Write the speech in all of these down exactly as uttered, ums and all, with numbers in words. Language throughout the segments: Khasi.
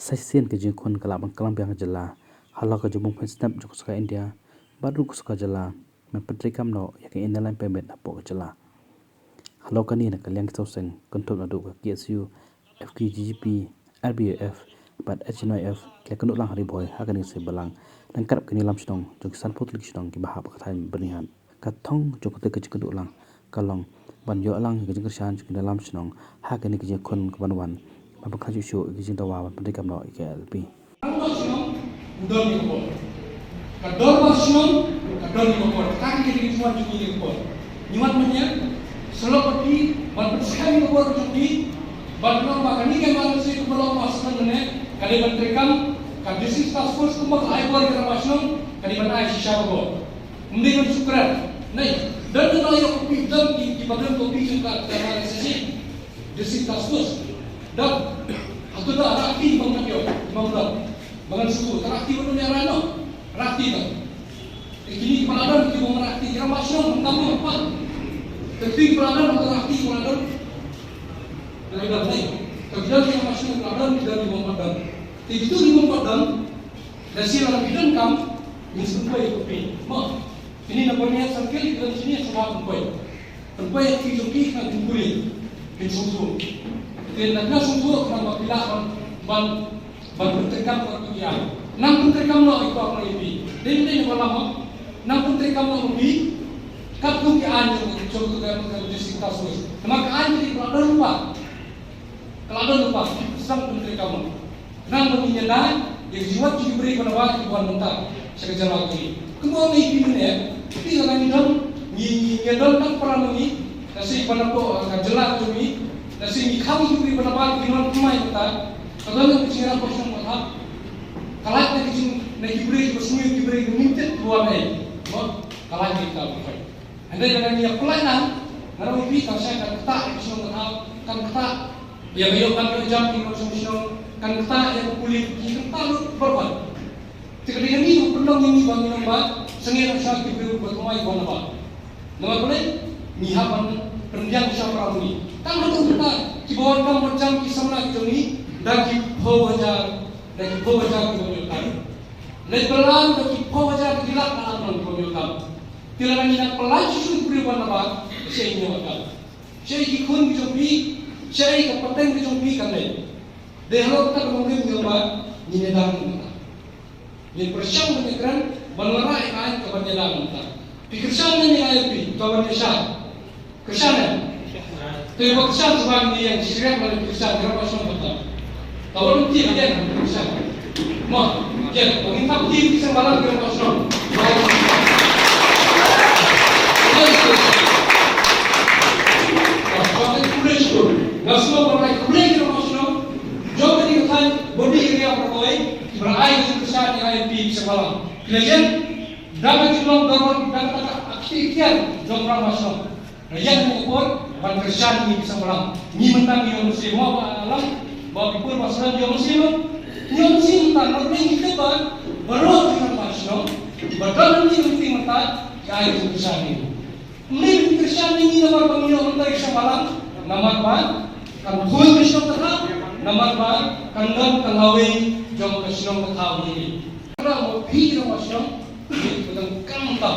Sa shisien ka jingkhun ka lah ban klam biang ka jylla halor ka jingbym pynstep jong ka sorkar India bad ruh ka sorkar jylla ban pyntreikam noh ïa ka Inner Line Permit hapoh ka jylla. Halor kane na ka liang ki sawseng kynthup naduh ka K S U, F K J G P, R B Y F bad H N Y F ki la kynduh lang ha Ri Bhoi ha kane ka sngi Balang ryngkat bad ki nongïalam shnong jong ki sanphew tylli ki shnong kiba hap ha ka thaiñ Byrnihat. Ka thong jong kata ka jingkynduh lang ka long ban ïoh lang ïa ka jingkyrshan jong ki nongïalam shnong ha kane ka jingkhun kaban wan ban pynkhlaiñ shuh shuh ïa ka jingdawa ban pyntreikam noh ïa ka I L P. Ka dorbar shnong u don ïa ka por. Ka dorbar shnong ka don ïa ka por. Ka dei ka jingwan jong ngi ïa ka por. Ngi wan mynta sylok bad phi ban pynskhem ïa ka bor jong phi ban ong ba kane ka emergency kaba long ba sdang mynne ka dei ban treikam. Ka District Task Force kumba ka ai bor ïa ka dorbar shnong ka dei ban ai shisha ka bor. Ym dei ban shu kren. Nai, don ki ba ïoh kopi, don ki, ki ba don kopi jong ka, ka, ka session. District Task Force. Don. Hato da rakti bang kat ïoh, bang don. Bang shu tu, rakti bang ïoh rano. Rakti don. Eh, kini ki ba don, ki bang rakti, ki ramah shnong, bang tamu apa. Tapi ki ba don, rakti bang don. Nai, don, nai. Tapi don ki ramah shnong, bang don, don ki bang don. Tapi tu ki bang don. Lashai lada phi donkam, ngin sa pynpoi ïa phi. Mo, kine na Byrnihat Circle, ki don shane, sngewbha pynpoi. Pynpoi ïa phi jong phi, khnang phin pule, phin sngewthuh. Te na ka sngewthuh, khnang ba phi lah ban, ban, ban pyntreikam ïa ki aiñ. Nang pyntreikam noh ïa phi, ïa phi. Dei, dei na ka lama. Nang pyntreikam noh ïa phi. Katkum ki aiñ jong, jong, jong, jong District Task Force. Namar ka aiñ ki dei ka la don lypa. Ka la don lypa, ki sdang pyntreikam noh. Khnang ba ngin ïada ïa ka jingwan jong ki briew ba nabar kiba wan mynta sha ka jylla jong ngi. Kumba ong ïa phi mynne, phi lada ngi don, ngi, ngi, ngi don tang para jong ngi, lashai ban hapoh, eh, ka jylla jong ngi, lashai ngi khang ïa ki briew ba nabar kiba wan thymmai mynta. Ka don ka jingïarap ba shong ba thap. Ka lait na ka jing, na ki briew kiba sniew, ki briew kiba ngim tip ba wan ei. Mo, ka lait na kita ba khoi. Hynrei lada ngi ïa pynlait lang, nga ong ïa phi, kan shai kan ktah ïa ka shnong ka thaw, kan ktah ïa ka ïoh ban ïoh jam ki nongshong shnong, kan ktah ïa ka pule, kan ktah lut baroh. Te ka dei kane ka pynlong ïa ngi ba ngi long ba sngewsih sha ki briew ba thymmai ba nabar. Namar balei? Ngi hap ban pynbiang sha para ngi. Tang haduh mynta kiba wan kam wan jam ki samla ki jong ngi da ki phew hajar, da ki phew hajar kiba ïoh kam. Leit bylla da ki phew hajar, da ki lak, da ki lak kiba ïoh kam. Te lada ngi nang pynlait shuh shuh ki briew ba nabar, shaei ngi ïoh kam? Shaei ki khun ki jong phi, shaei ka pateng ki jong phi kan leit? Dei halor kata ka nongrim ngi ong ba ngin ïada mynta. Ngin pyrshang ban ïakren, ban wanrah ïa ka aiñ kaban ïada mynta. Phi kyrshan ne ïa I L P, kaban ïashai? Kyrshan ne? Te ba kyrshan shuwa ngi ïeng, shi riat ban kyrshan, ngi rap ba shong mynta. Ka wan lynti again, sha. Mo, again, ba ngin thap ti ki seng balang ki rong shnong. Nga sngewbha ban ai khublei ki rong shnong jong kane ka thaiñ, bad ki area baroh kawei kiba la ai ka jingkyrshan ïa I L P ki seng balang. Ki la ïeng da ka jinglong dorbar, da kata ka aktien jong ki rong shnong. Ïa kane ka por ban kyrshan ïa ngi ki seng balang. Ngi mynta ngi ïoh mynsiem, mo ba la, ba ki por ba sdang ïoh mynsiem, ïoh mynsiem mynta. Namar ngi tip ba baroh ki rangbah shnong ba don ha kane ka meeting mynta ki ai jingkyrshan ïa ngi. Ym dei ban kyrshan ïa ngi namar ba ngi ïoh mynta ki seng balang, namar ba kan khuid ka shnong ka thaw, namar ba kan don ka lawei jong ka shnong ka thaw ïa ngi. Kata mo phi ki rangbah shnong, ngi pyndonkam tam.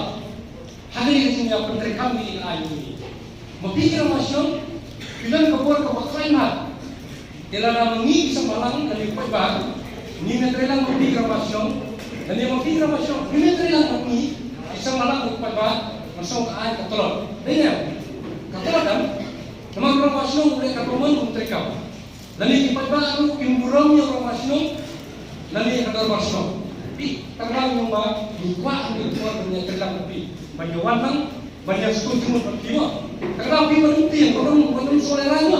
Ha kane ka jingïapyntreikam ngi ïa ka aiñ ngi. Ma phi ki rangbah shnong, phi don ka bor kaba khlaiñ bha. Te lada ma ngi ki seng balang lane u paidbah ngim ïatreilang ma phi ki rangbah shnong, lane ma phi ki rangbah shnong ngim ïatreilang ma ngi ki seng balang lane u paidbah, nga sngew ka aiñ ka tlot. Dei ne? Ka tlot em? Namar ki rangbah shnong u leh ka dorbar, um treikam. Lane ki paidbah ruh kim burom ïa u rangbah shnong lane ka dorbar shnong. Te kata ka daw ngi ong ba ngi kwah, ngi kwah ban ïatreilang bad phi, ban ïawan lang, ban ïasngewthuh bad phi mo. Kata ka daw phi ban ym tieng, ban ym, ban ym sngewlehraiñ mo.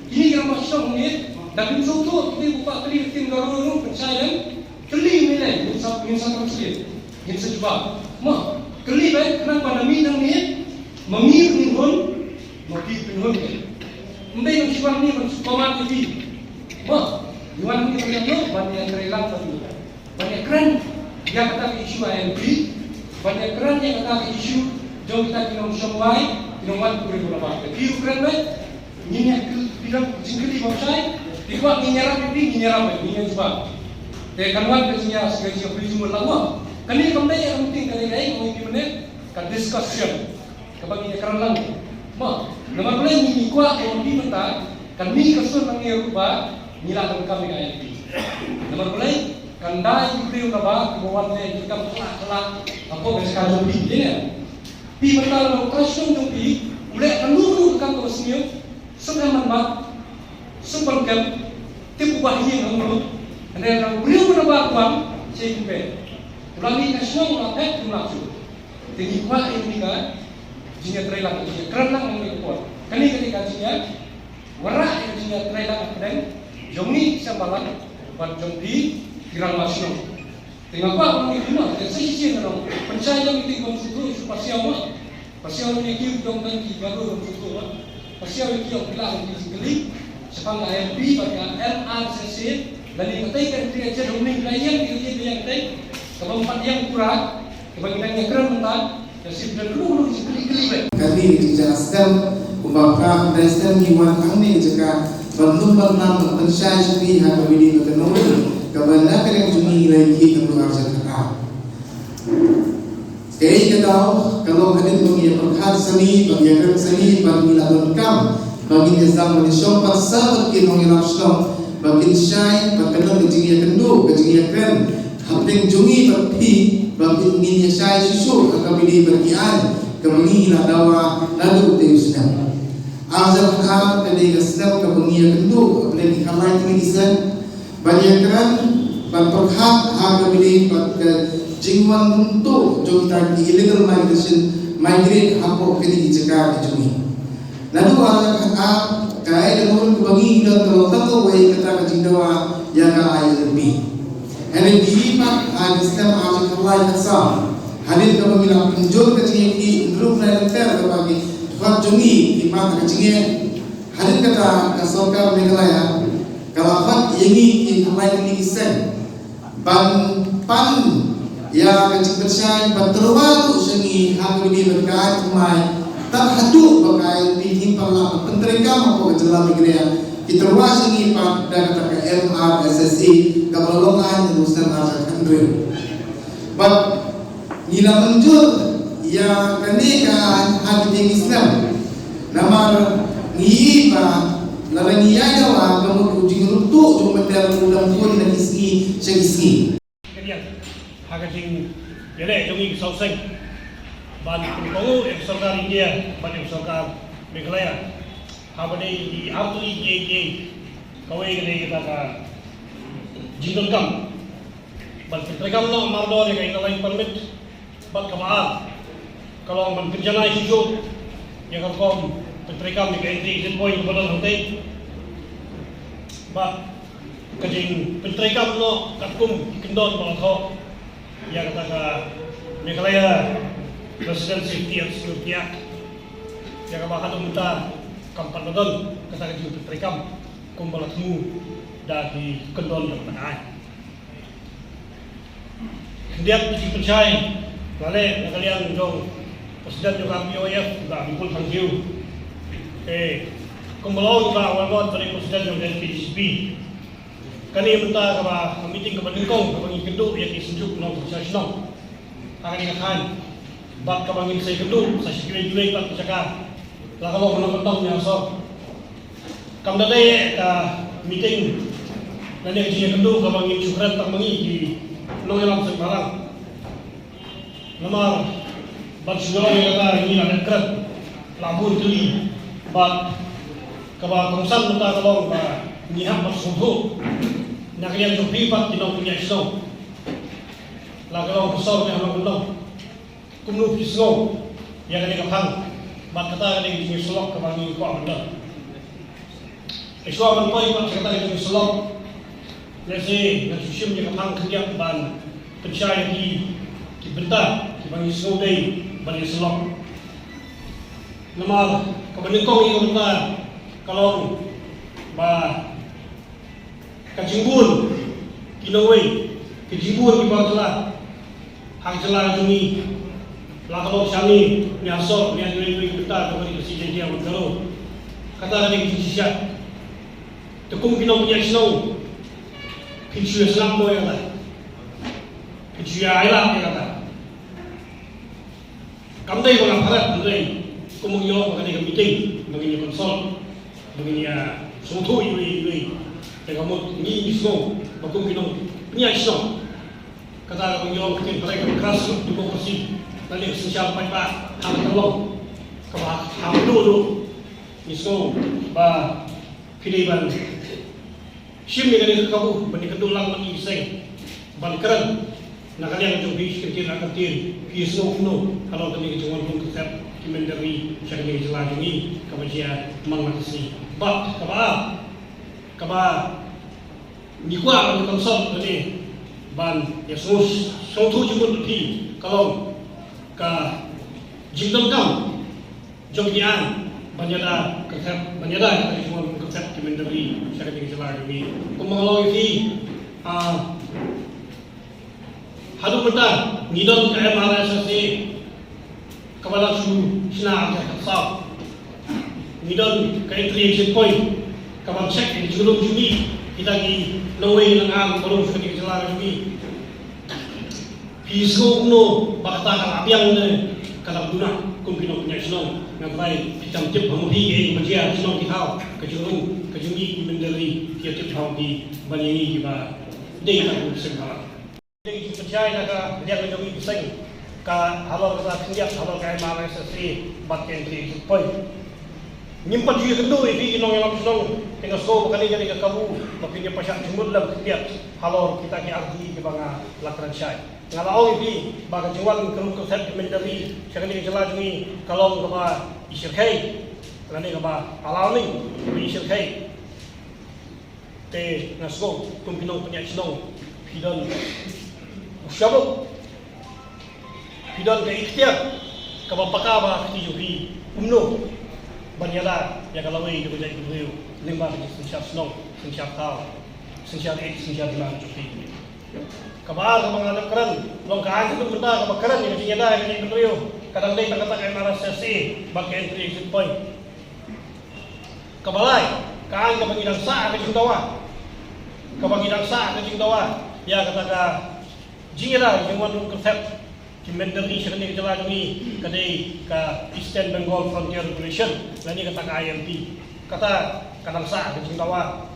Kine ki rangbah shnong ngi da kim sngewthuh, ki dei ba kwah kylli ktien Garo ruh, pynshai lem. Kylli ïa ngi lei, ngin sa, ngin sa translate, ngin sa jubab. Mo, kylli beit, khnang ba na miet na miet, ma ngi ngin hun, ma phi phin hun. Ym dei ban shu wan hangne ban shu command ïa phi. Mo, ngi wan hangne ban ïa, ban ïatreilang, ban ïa, ban ïakren ïa kata ka issue I L P, ban ïakren ïa kata ka issue jong kita ki nongshong wai, ki nongwan kurim ba la ba. Phi kren beit, ngin ïa kylli, phi don jingkylli ba shai, phi Ki kwah ngin ïarap ïa phi, ngin ïarap ïa phi, ngin ïa jubab. Te kan wan ka jingïa, ka jingïa phi jingmut lang mo. Kane kam dei ïa ka meeting, kane ka dei ka meeting mynne ka discussion. Kaba ngin ïa kren lang. Mo, namar balei ngi kwah ka wan phi mynta, kane ka sun lang ïa ruh ba ngi la donkam ïa ka I L P. Namar balei kan da ïa ki briew kaba kiba wan leh ki kam khlak khlak hapoh ka jaka jong phi, ïa. Phi mynta la ka shnong jong phi, u leh kano kano ka kam kaba sniew, suk em man ba, suk ban kem, tip u ba ïing hangno, hynrei ka briew kaba kwah, sha ïing phi. U la mih na shnong u la phet u la shu. Te ngi kwah ïa kane ka jingïatreilang, jingïakren lang ha kane ka por. Kane ka dei ka jingïa, wanrah ïa ka jingïatreilang hapdeng jong ngi ki seng bhalang bad jong phi ki rangbah shnong. Te nga kwah ban ong ïa phi mo, te sa shisien nga ong, pynshai ïa ki bym sngewthuh shu pasiaw mo. Pasiaw ïa ki jong ngi ki Garo bym sngewthuh mo. Pasiaw ïa ki, ong phi la ong ki jingkylli shaphang ka I L P bad ka M R S S A, lane katei ka entry agent, ong ngi la ïeng, ki ïeng, ki ïeng katei. Kaba ym pat ïeng pura, kaba ngi dang ïakren mynta, ka shisien ruh ruh jingkylli kylli beit. Ka dei ka jingïastem, kumba phra khyndai snem ngi wan hangne jaka ban lum ban lam ban pynshai sha phi ha kaba ïadei bad ka nongrim kaba na ka liang jong ngi ngi la ïakhih naduh arhajar khatar. Kaei ka daw ka long hadien ba ngi ïa pyrkhat sani, ba ngi ïa kren sani, ba ngi la donkam ba ngin ïa sdang ban ïa shong pat sa bad ki nongïalam shnong ba kin shai, ba kan long ka jingïakynduh, ka jingïakren hapdeng jong ngi bad phi, ba ngin ïa shai shuh shuh ha kaba ïadei bad ki aiñ kaba ngi la dawa naduh te u snem. Arhajar khatar ka dei ka snem kaba ngi ïakynduh hapdeng ki khatlai tylli ki seng ban ïakren, ban pyrkhat ha kaba ïadei bad ka jingwan kumto jong kita ki illegal migration, migrate hapoh kine ki jaka ki jong ngi. Naduh arhajar khatar, kaei ka nongrim kaba ngi don ka long tang kawei, kata ka jingdawa ïa ka I L P. Hynrei phi i pat ha ki snem arhajar khatlai khatsaw, hadien kaba ngi la pynjur ka jingïakhih hynriew bnai lynter kaba ki dkhot jong ngi ki pan ha ka jingeh, hadien kata ka sorkar Meghalaya ka la khot ïa ngi ki khatlai tylli ki seng ban pan ïa ka jingpynshai ban tyrwa ruh sha ngi ha kaba ïadei bad ka aiñ thymmai, tad haduh ba ka I L P kim pat lah ban pyntreikam hapoh ka jylla Meghalaya, ki tyrwa sha ngi pat da kata ka M R S S A kaba la long aiñ naduh snem arhajar khathynriew. Bad ngi la mynjur ïa kane ka aiñ ha kine ki snem. Namar ngi ïohi ba lada ngi ïaid dawa ka mut u jingryntih jong u mynder u dang bun na ki sngi sha ki sngi. Ka liang ha ka jingïaleh jong ngi ki sawseng ban pynkohnguh ïa ka sorkar India bad ïa ka sorkar Meghalaya ha ba dei ki artylli ki ei ki ei. Kawei ka dei kata ka jingdonkam ban pyntreikam noh mardor ïa ka Inner Line Permit. Bad kaba ar ka long ban pynjanai shuh shuh ïa ka rukom pyntreikam ïa ka entry exit point kaba don hangtei. Bad ka jingpyntreikam noh katkum ki kyndon ba la thoh ïa kata ka Meghalaya Resident Safety and Security Act, ïa kaba haduh mynta kam pat la don kata ka jingpyntreikam kumba la thmu da ki kyndon jong kata ka aiñ. Khyndiat ki jingpynshai la leh na ka liang jong President jong ka R P O F, Bah Bipul Thangkhiew. Te kumba la ong Bah Walmot, ba dei President jong ka N K J C P, kane mynta kaba ka meeting kaba nyngkong kaba ngi kynduh ïa ki synjuk nongpynshai shnong ha kane ka thaiñ, bad kaba ngin sa ïakynduh sa shi kiwei kiwei pat ki jaka, la ka long ha Nongkyndong, Hynñiewsor. Kam da dei ka meeting lane ka jingïakynduh kaba ngin shu kren tang ma ngi ki nongïalam seng bhalang. Namar ban shu ïoh ïa kata ngi la dep kren, la bun tylli. Bad kaba kongsan mynta ka long ba ngi hap ban sngewthuh na ka liang jong phi pat ki nongpynïaid shnong, la ka long ka sor ne ha Nongkyndong. Kumno phi sngew ïa kane ka phang bad kata ka dei ka jingïasyllok kaba ngi kwah ban don? Shuwa ban poi bad kata ka jingïasyllok, lehse ngan shu shim ïa ka phang khyndiat ban pynshai ïa ki, ki bynta kiba ngi sngew dei ban ïasyllok. Namar kaba nyngkong ïa ka bynta ka long ba ka jingbun ki nongwei, ka jingbun ki bar jylla ha ka jylla ka jong ngi, la ka long shane, Hynñiewsor, ne ha kiwei kiwei ki bynta kaba dei ka Khasi Jaiñtia bad Garo. Kata ka dei ka jingshisha. Te kum ki nongpynïaid shnong, phin shu ïa sngap mo ïa kata, phin shu ïa ailad ïa kata. Kam dei ba nga pharap, kam dei. Kum ba ngi ong ba ka dei ka meeting ba ngin ïa consult, ba ngin ïa sngewthuh iwei iwei. Te ka mut ngi ngi sngew ba kum ki nongpynïaid shnong, kata ka ba ngi ong ka ktien Phareng ka grassroots democracy, lane ka synshar paidbah ha ka tyrlong kaba ha ka duh duh. Ngi sngew ba phi dei ban shim ïa kane ka kabu ban ïakynduh lang bad ngi ki seng, ban kren na ka liang jong phi, shi kyntien ar kyntien, phi sngew kumno halor kane ka jingwan rung kyrtep ki mynder ri sha kane ka jylla jong ngi kaba jia man la ka sngi. Bad kaba ar, kaba ngi kwah ban consult kane ban ïa sngewthuh, sngewthuh jingmut phi, ka long ka jingdonkam jong ki aiñ ban ïada kyrtep, ban ïada ïa ka jingwan rung kyrtep ki mynder ri sha kane ka jylla jong ngi. Kumba nga la ong ïa phi, ah, haduh mynta ngi don ka M R S S A kaba dang shu shna ha ka saw. Ngi don ka entry exit point kaban check ïa ka jinglong jong ngi, kita ki nongwei nongaiñ ba rung sha kane ka jylla jong ngi. Phi sngew kumno ba kata ka la biang ne ka la duna? Kum ki nongpynïaid shnong, nga tharai phi dang tip ha ma phi kaei kaba jia ha shnong ki thaw, ka jingrung ka jong ngi ki mynder ri, phi tip ha ma phi ban ïa ngi kiba dei tang kum seng bhalang. Dei ki jingpynshai na ka liang ka jong ngi ki seng, ka halor kata khyndiat halor ka M R S S A bad ka entry exit point. Ngim pat ju ïakynduh ïa phi ki nongïalam shnong, te nga sngew ba kane ka dei ka kabu ba phin ïa pynshai jingmut lem khyndiat halor kita ki artylli kiba nga la kren shai. Nga la ong ïa phi ba ka jingwan ka rung kyrtep ki mynder ri sha kane ka jylla jong ngi ka long kaba i shyrkhei, lane kaba alarming, kaba i shyrkhei. Te nga sngew kum ki nongpynïaid shnong, phi don u shabuk, phi don ka iktiar kaba paka ba ka kti jong phi kumno ban ïada ïa ka lawei jong ka jaitbynriew lyngba ka jingsynshar shnong, synshar thaw, synshar ïeit, synshar hima jong phi. Kaba ar kaba nga dep kren long ka aiñ haduh mynta kaba kren ïa ka jingïada ïa ka jaitbynriew ka dang dei tang kata ka M R S S A bad ka entry exit point. Kaba lai, ka aiñ kaba ngi dang sah ka jingdawa, kaba ngi dang sah ka jingdawa ïa kata ka jingïada jingwan rung kyrtep ki mynder ri sha kane ka jylla jong ngi ka dei ka Eastern Bengal Frontier Regulation lane kata ka I L P. Kata ka dang sah ka jingdawa.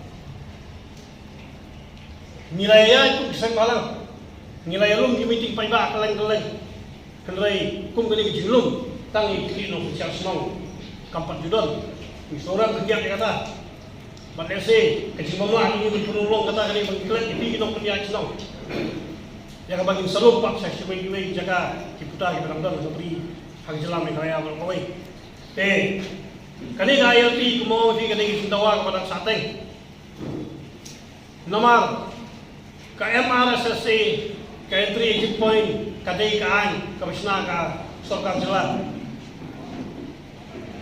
Ngi la ïaid kum ki seng bhalang, ngi la ïalum ki meeting paidbah kylleng kylleng. Hynrei kum kane ka jinglum tang ïa ki nongpynshai shnong kam pat ju don. Ngi sngewrem khyndiat ïa kata. Bad lehse ka jingbymlah jong ngi ban pynurlong kata ka dei ban klet ïa phi ki nongpynïaid shnong, ïa kaba ngin sa lum pat sha kiwei kiwei ki jaka ki puta kiba dang don ha ka bri ha ka jylla Meghalaya baroh kawei. Te kane ka I L P kumba ong phi ka dei ka jingdawa kaba dang sah teng. Namar ka M R S S A, ka entry exit point, ka dei ka aiñ kaba shna ka sorkar jylla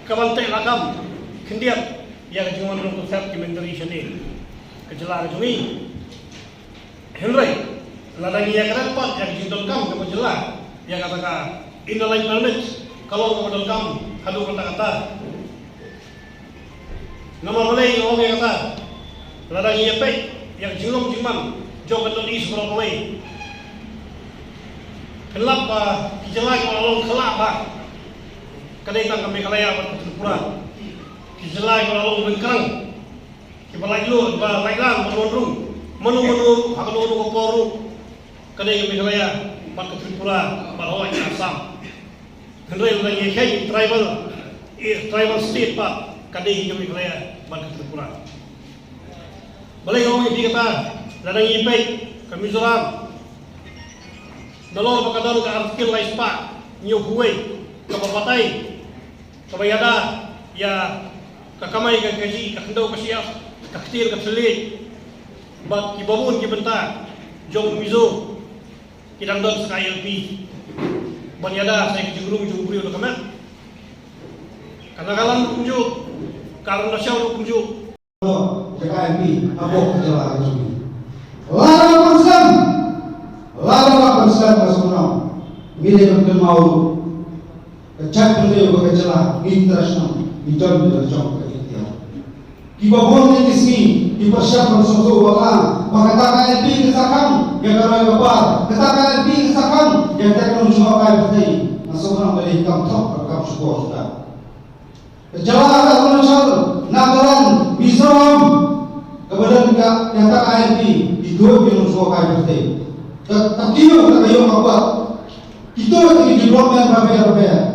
kaban teh lakam khyndiat ïa ka jingwan rung kyrtep ki mynder ri shane ka jylla ka jong ngi. Hynrei lada ngi ïakren pat ïa ka jingdonkam kaba jylla ïa kata ka inner line permit, ka long kaba donkam haduh katta katta. Namar balei nga ong ïa kata? Lada ngi ïa peit ïa ka jinglong jingman jong ka North East baroh kawei, phin lap ba ki jylla kiba la long khlak bha ka dei tang ka Meghalaya bad ka Tripura. Ki jylla kiba la long ryngkrang, kiba laitluid, ba laitlang ban wan rung mano mano ruh ha kano kano ka por ruh, ka dei ka Meghalaya bad ka Tripura bad hooid ka Assam. Hynrei lada ngi ïa kheiñ tribal, eh, tribal state pat, ka dei hi ka Meghalaya bad ka Tripura. Balei nga ong ïa phi kata? Lada ngi peit ka Mizoram, nalor ba ka don ka Article lai spah hynñiewphew wei kaba batai, kaba ïada ïa ka kamai ka kajih, ka khyndew ka shyiap, ka ktien ka thylliej, bad kiba bun ki bynta jong u Mizo ki dang don sa ka I L P ban ïada sa ïa ka jingrung jong u briew da ka met. Ka Nagaland ruh kumjuh, ka Arunachal ruh kumjuh. Ka I L P hapoh ka jylla ka jong ngi. Lada ban sem, lada ban sem ka sngewthuh, ngi dei ban kynmaw ruh ka jaitbynriew bad ka jylla, ngi trai shnong, ngi don ka jong ka iktiar. Kiba bun ki sngi Ki pyrshang ban sngewthuh ba nga, ba kata ka I L P ka sa khang ïa ka roi ka par, kata ka I L P ka sa khang ïa ka teknoloji jong ka pyrthei. Nga sngewbha ban ïa kam thok, kam shukor kita. Ka jylla ka Arunachal, Nagaland, Mizoram, kaba don ka, kata ka I L P, ki duh ki nongshong ka pyrthei. Ka, ka kiew, ka ïoh ka kwah. Kito ki development ba pher ba pher.